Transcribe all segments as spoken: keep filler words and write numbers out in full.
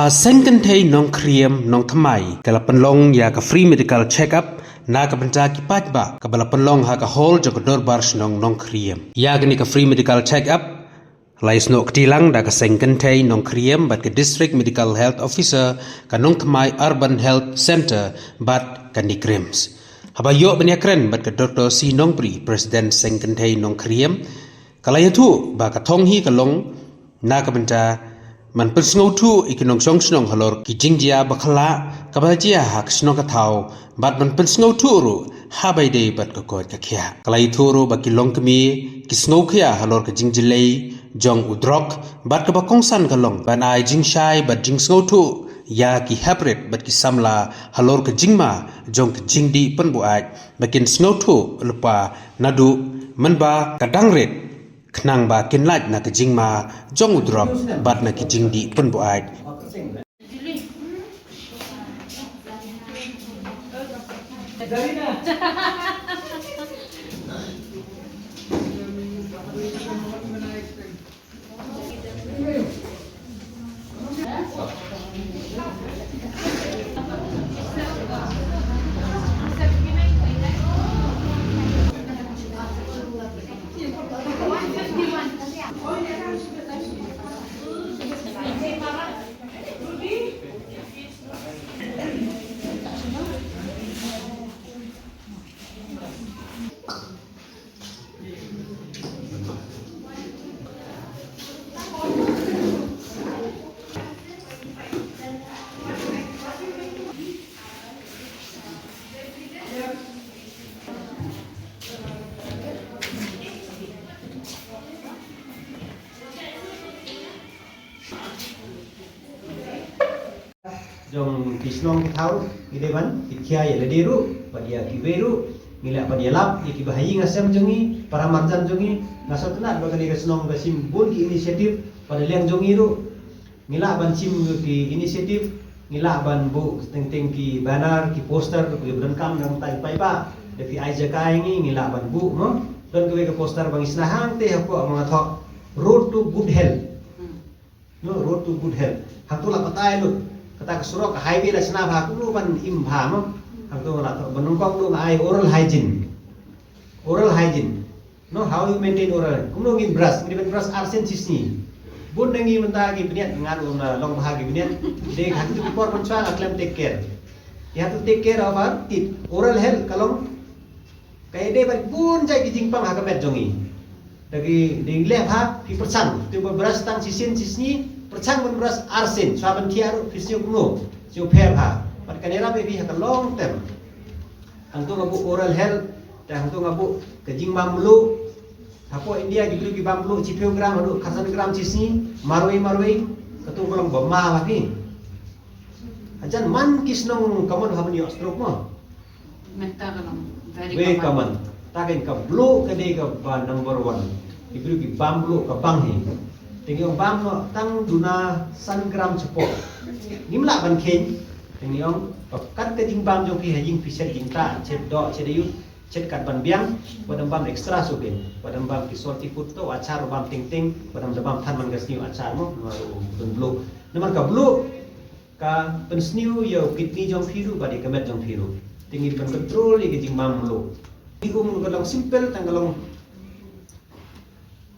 Ka Seng Kynthei Nongkhriem Nongthymmai ka la pynlong ïa ka free medical check-up na ka bynta ki paidbah, kaba la pynlong ha ka hall jong ka Dorbar Shnong Nongkhriem. Ïa kane ka free medical check-up la ïasnoh kti lang da ka Seng Kynthei Nongkhriem bad ka District Medical Health Officer ka Nongthymmai Urban Health Centre bad ka NEIGRIHMS. Haba ïoh ban ïakren bad ka Doktor C Nongbri, President Seng Kynthei Nongkhriem, ka la ïathuh ba ka thong hi ka long na ka bynta ban pynsngewthuh ïa ki nongshong shnong halor ki jingjia bakhlad kaba jia ha ka shnong ka thaw, bad ban pynsngewthuh ruh ha ba ïadei bad ka koit ka khiah. Ka la ïathuh ruh ba ki longkmie ki sngewkhia halor ka jingjlei jong u drok, bad kaba kongsan ka long ban ai jingshai bad jingsngewthuh ïa ki heprit bad ki samla halor ka jingma jong ka jingdih pynbuaid, ba kin sngewthuh lypa naduh mynba ka dang rit, khnang ba kin lait na ka jingma jong u drok bad na ki jingdih pynbuaid. Jong ki shnong ki thaw, ngi dei ban kit khia ïa lade ruh bad ïa kiwei ruh. Ngi lah ban ïalap ïa kiba ha ïing ha sem jong ngi, para marjan jong ngi. Nga sngewtynnat ba kane ka shnong ka shim bun ki initiative, bad ha liang jong ngi ruh ngi lah ban shim ki initiative. Ngi lah ban buh teng teng ki banner, ki poster, ki ba donkam na bynta ki paidbah. Da phi ai jaka ïa ngi, ngi lah ban buh, mo. Don kawei ka poster ba ngi shna hangtei hapoh Mangathok, Road to Good Health. No, Road to Good Health. Hangto la batai lut. Kata ka surok, ka highway la shna bha, kumno ban im bha, mo. Hangto la thoh, ba nyngkong to nga ai oral hygiene. Oral hygiene. No, how you maintain oral? Kumno ngin brush, ngin brush arsien shisngi. Bun na ngi mynta ki bniat, nga ruh nga long bha ki bniat. Dei hangto ki por mynshuwa nga khlem take care. You have to take care of our teeth. Oral health ka long Ka ïadei bad bun jait ki jingpang ha ka met jong ngi. Da ki dei leh bha, phi pyrshang, to ba brush tang shisien shisngi, pyrshang ban brush arsien, shuwa ban thiah ruh phi sngew kumno, sngew pher bha. Bad kan ïarap ïa phi ha ka long term. Hangto nga buh oral health, te hangto nga buh ka jingbam mluh. Hapoh India ki briew ki bam mluh shiphew gram haduh khatsan gram shisngi, marwei marwei, kato ka long ba ma bha phi. Hajan man ki shnong ka mon ha ban ïoh stroke mo. Mynta ka long very Very common. Common. Ta ka ka mluh ka dei kaba number one. Ki briew ki bam mluh ka bang hi. Te ngi ong bam noh tang duna san gram shapoh. Ngim lah ban kheiñ. Te ngi ong ba kat ka jingbam jong phi ha ïing phi shet jingtah, shet doh, shet aïu, shet kat ban biang, wat ym bam extra shuh kein. Wat ym bam ki salty food to, achar bam teng teng, wat ym da bam than man ka sniew achar mo, namar u don mluh. Namar ka mluh ka pynsniew ïa u kidney jong phi ruh bad ïa ka met jong phi ruh. Te ngin ban control ïa ka jingbam mluh. Ngi um ka long simple tang ka long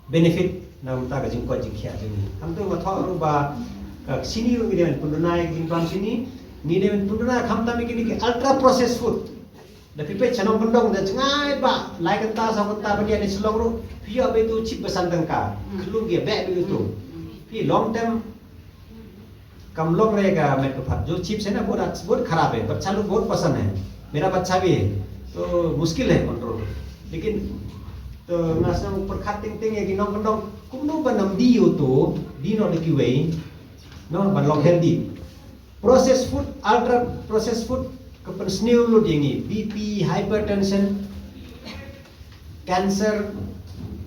benefit na ka bynta ka jingkoit jingkhiah jong ngi. Hangto nga thoh ruh ba ka sniew ngi dei ban pynduna ïa ka jingbam sniew, ngi dei ban pynduna khamtam ïa kine ki ultra processed food. Da phi peit sha nongkyndong da jngai ba lai kynta saw kynta ban ïaid na Shillong ruh, phi ïoh ba ïa uto chips ba san tyngka. Hmm. Khlum ïa beh ba ïa uto. Hmm. Phi long term kam long re ka met ka phad. Jo chips hi na bahut, bahut kharap hai, bad cha lok bahut pasand hai. Mera bachcha bhi hai. To mushkil hai control. Lekin to nga sngew pyrkhat teng teng ïa ki nongkyndong kumno ban ym die ïa uto, die noh da kiwei. No, ban long healthy. Processed food, ultra processed food, ka pynsniew lut ïa ngi, B P, hypertension, cancer,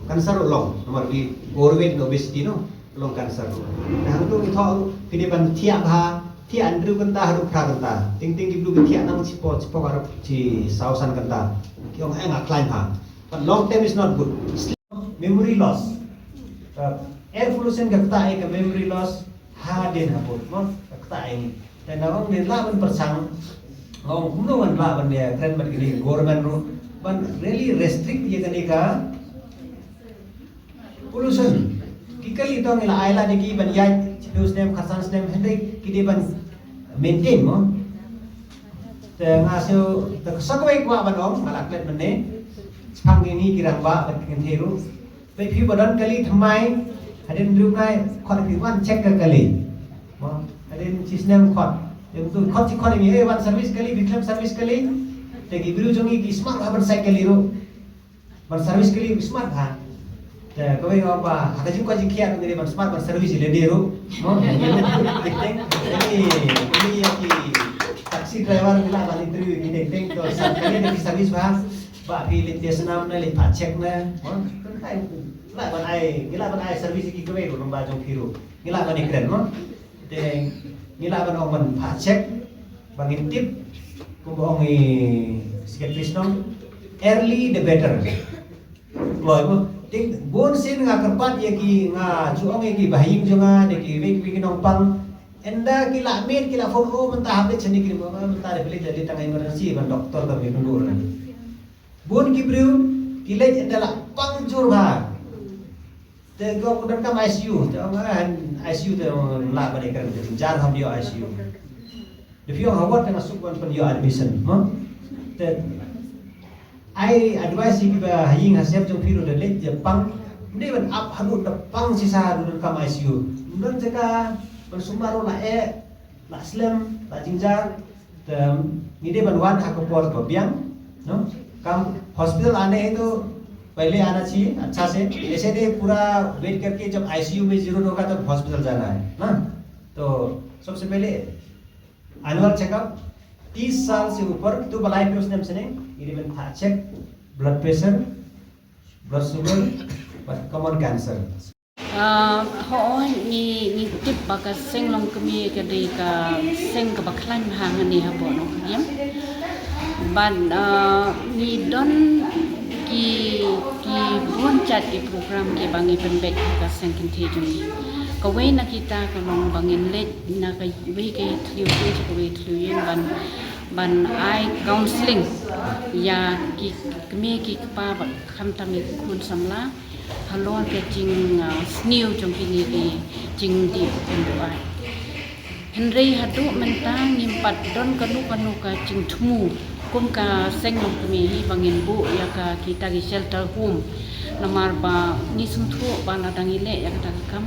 cancer ruh long, namar ki overweight and obesity no, long cancer ruh. Te hangto ngi thoh ruh, phi dei ban thiah bha, thiah hynriew kynta haduh phra kynta. Teng teng ki briew ki thiah tang shiphew, shiphew haduh shi saw san kynta. Ki ong eh nga khlaiñ bha. But long term is not good. Memory loss. Uh, air pollution ka ktah ïa ka memory loss. Hadien habud mo, ka Te nga ong ne lah ban pyrshang, nga ong kumno ngan lah ban ïakren bad kane ka government ruh ban really restrict ïa kane ka pollution. Ki kali to ngi la ai lad ïa ki ban ïaid shiphew snem, khatsan snem, hynrei ki dei ban maintain mo. Te nga shu, te sa kawei kwah ban ong, nga la klet mynne shaphang ïa ngi ki rangbah bad ki kynthei ruh. Peit phi ba don kali thymmai, hadien hynriew ngai khot phi wan check ka kali. Mo, hadien shi snem khot. Ïa uto khot shi khot ïa ngi, eh, wan service kali, phi khlem service kali. Te ki briew jong ngi ki smat bha ban sait kali ruh. Ban service kali ki smat bha. Te kawei nga ong ba ha ka jingkwah jingkhiah ngi dei ban smat ban service ïa lade ruh. Mo, ïa ki teng teng, ïa ki, ïa ki taxi driver ngi lah ban interview ïa ki teng teng, to sa kali da ki service bha. Ba phi leit test nam ne, leit phah check ne, mo? Kan kai lah ban ai, ngi lah ban ai service ïa ki kawei ruh, namba jong phi ruh ngi lah ban ïakren, mo? Te ngi lah ban ong ban phah check ba ngin tip, kumba ong i secretary shnong, early the better. Kloi mo, te bun sien nga kyrpad ïa ki, nga ju ong ïa ki bahaïing jong nga, da kiwei kiwei ki nongpang, ynda ki la miet ki la phone, oh, mynta hap leit shane, ki ong mynta da phi leit, leit tang emergency, ban doktor ka mih kynduh na. Bun ki briew ki leit ynda la pang jur bha. Te ko donkam I C U, te ong, ah, I C U te ong lah ban ïakren, te jynjar hap ïoh I C U. Da phi ong ha ward te nga suk ban pynïoh admission, mo? Te ai advice ïa ki bahaïing hasem jong phi ruh, da leit da pang, ym dei ban ap haduh da pang shisha haduh donkam I C U. Ym don jaka ban sumar ruh, la eh, la slem, la jynjar. Te ngi dei ban wan ha ka por ba biang, no? Kam hospital आने हैं तो पहले आना चाहिए, अच्छा से, ऐसे नहीं पूरा wait करके जब I C U में zero होगा तब hospital जाना है ना। तो सबसे पहले annual checkup, तीस साल से ऊपर, tu ba laiphew snem shaneng, ngi dei ban phah check blood pressure, blood sugar, bad common cancer. Ah, hooid, ngi, ngi tip ba ka seng longkmie ka dei ka seng kaba khlaiñ bha hangne hapoh Nongkrem. Bad, ah, ngi don ki, ki bun jait ki program kiba ngi pynbeit ha ka seng kynthei jong ngi. Kawei na kita ka long ba ngin leit na kawei ka ïatylli ïing sha kawei ka ïatylli ïing ban, ban ai counselling ïa ki kmie ki kpa bad khamtam ïa ki khun samla halor ka jing, ah, sniew jong kine ki jingdih jingduwai. Hynrei haduh mynta ngim pat don kano kano ka jingthmu kum ka seng longkmie hi ba ngin buh ïa ka kita ki shelter home. Namar ba ngi sngewthuh ba lada ngi leh ïa kata ka kam,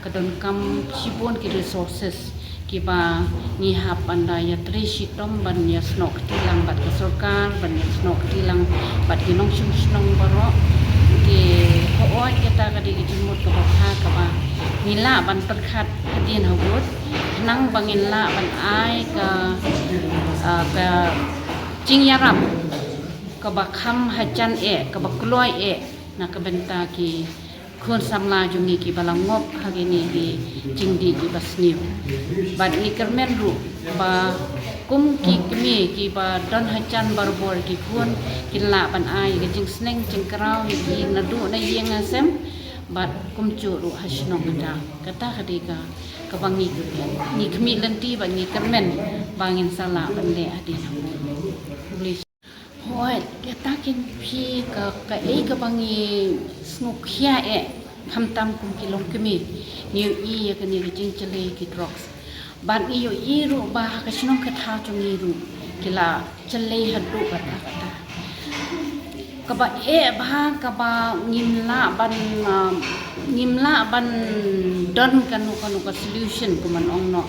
ka donkam shibun ki resources kiba ngi hap ban da ïatrei shitom ban ïasnoh kti lang bad ka sorkar, ban ïasnoh kti lang bad ki nongshong shnong baroh. Te hooid, kata ka dei ka jingmut kaba bha kaba ngi lah ban pyrkhat hadien ha wut, khnang ba ngin lah ban ai ka, ah, ka jingïarap kaba kham hajan eh, kaba kloi eh na ka bynta ki khun samla jong ngi kiba la ngop ha kine ki jingdih kiba sniew. Bad ngi kyrmen ruh ba kum ki kmie kiba don hajan barabor ki khun, kin lah ban ai ka jingsneng jingkraw ïa ki naduh na ïing na sem bad kumjuh ruh ha shnong. Kata, kata ka dei ka, kaba ngi, ngi khmih lynti bad ngi kyrmen ba ngin sa lah ban leh hadien ha wut. Hooid, kata kin phi ka, kaei kaba ngi sngewkhia eh, khamtam kum ki longkmie, ngi ïohi ïa kane ka jingkyllei ki drugs. Bad ngi ïohi ruh ba ha ka shnong ka thaw jong ngi ruh ki la kyllei haduh katta katta. Kaba eh bha kaba ngim lah ban, ah, ngim lah ban don kano kano ka solution, kumban ong noh.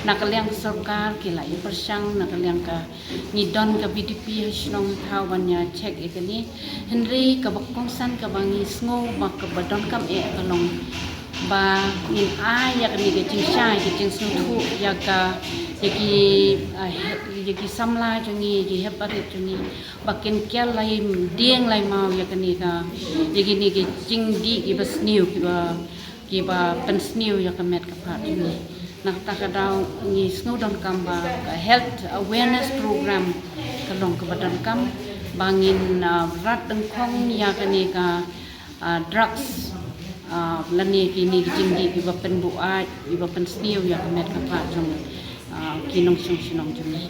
Na ka liang ka sorkar ki la ïa pyrshang, na ka liang ka ngi don ka V D P ha shnong ha thaw ban ïa check ïa kane. Hynrei kaba kongsan kaba ngi sngew ba kaba donkam eh ka long ba ngin ai ïa kane ka jingshai, ka jingsngewthuh ïa ka, ïa ki, ah, he-, ïa ki samla jong ngi, ïa ki hep barit jong ngi, ba kin kiar lai dieng lai maw ïa kane ka, ïa kine ki jingdih kiba sniew, kiba kiba pynsniew ïa ka met ka phad jong ngi. Na kata ka daw ngi sngew donkam ba ka health awareness program ka long kaba donkam ba ngin, ah, rat dyngkhong ïa kane ka, ah, drugs, ah, lane kine ki jingdih kiba pynbuaid, kiba pynsniew ïa ka met ka phad jong ngi. Ki nongshong shnong jong ngi.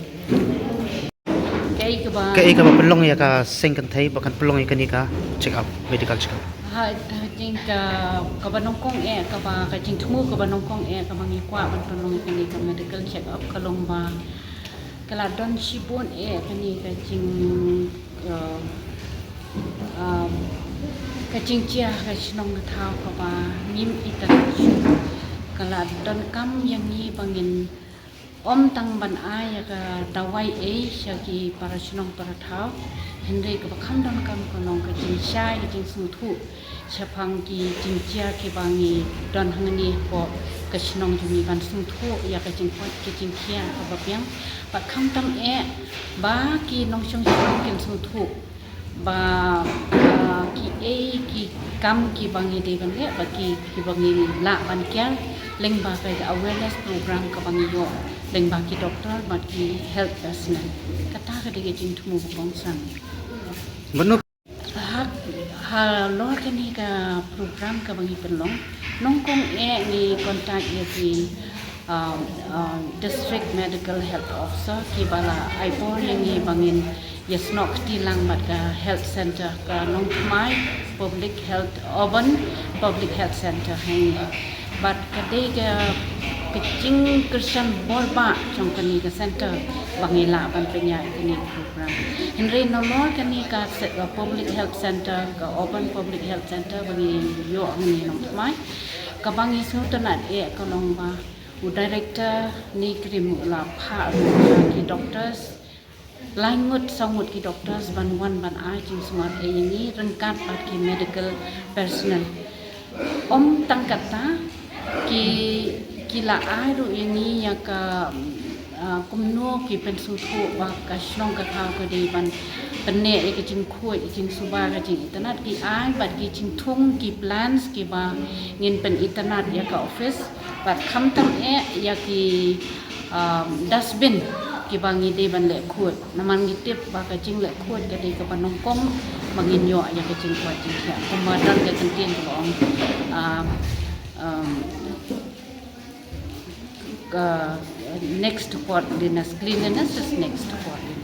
Kaei kaba, kaei kaba pynlong ïa ka seng kynthei ba kan pynlong ïa kane ka check up, medical check up? Ha, ha jing ka, kaba nyngkong eh, kaba ka jingthmu kaba nyngkong eh kaba ngi kwah ban pynlong ïa kane ka medical check up ka long ba ka la don shibun eh kane ka jing, eh, um, ka jingjia ka shnong ka thaw kaba ngim itynnad shuh. Ka la donkam ïa ngi ba ngin ym tang ban ai ïa ka dawai ei sha ki para shnong para thaw, hynrei kaba kham donkam ka long ka jingshai ka jingsngewthuh shaphang ki jingjia kiba ngi don hangne hapoh ka shnong jong ngi, ban sngewthuh ïa ka jingkoit ka jingkhiah kaba biang. Bad khamtam eh ba ki nongshong shnong kin sngewthuh ba, ah, kiei ki kam kiba ngi dei ban leh, ba ki, kiba ngi lah ban kiar lyngba ka awareness program kaba ngi ïoh lyngba ki doktor bad ki health personnel. Kata ka dei ka jingthmu ba kongsan. Mano? Ha, halor kane ka program kaba ngi pynlong, nyngkong eh ngi contact ïa ki, um, um, District Medical Health Officer kiba la ai bor ïa ngi ba ngin ïasnoh kti lang bad ka health center ka Nongthymmai Public Health, Auburn Public Health Center hangne. Bad ka dei ka, ka jingkyrshan bor ba jong kane ka center ba ngi lah ban pynïaid kane ka program. Hynrei nalor kane ka se-, ka Public Health Center, ka Auburn Public Health Center ba ngi ïoh hangne Nongthymmai, kaba ngi sngewtynnad eh ka long ba u director ne krim u la phah ruh ïa ki doctors, lai ngut saw ngut ki doctors ban wan ban ai jingsumar eh ïa ngi ryngkat bad ki medical personnel. Ym tang kata, ki, ki la ai ruh ïa ngi ïa ka, ah, kumno ki pynsngewthuh ba ka shnong ka thaw ka dei ban pynneh ïa ka jingkhuid, ka jingsuba, ka jingitynnad, ki ai bad ki jingthung ki plans kiba ngin pynitynnad ïa ka office. Bad khamtam eh ïa ki, um, dustbin kiba ngi dei ban leh khuid. Namar ngi tip ba ka jingleh khuid ka dei kaba nyngkong ba ngin ïoh ïa ka jingkoit jingkhiah. Kumba don ka kyntien kaba ong, um, um, ka next to godliness, cleanliness is next to godliness.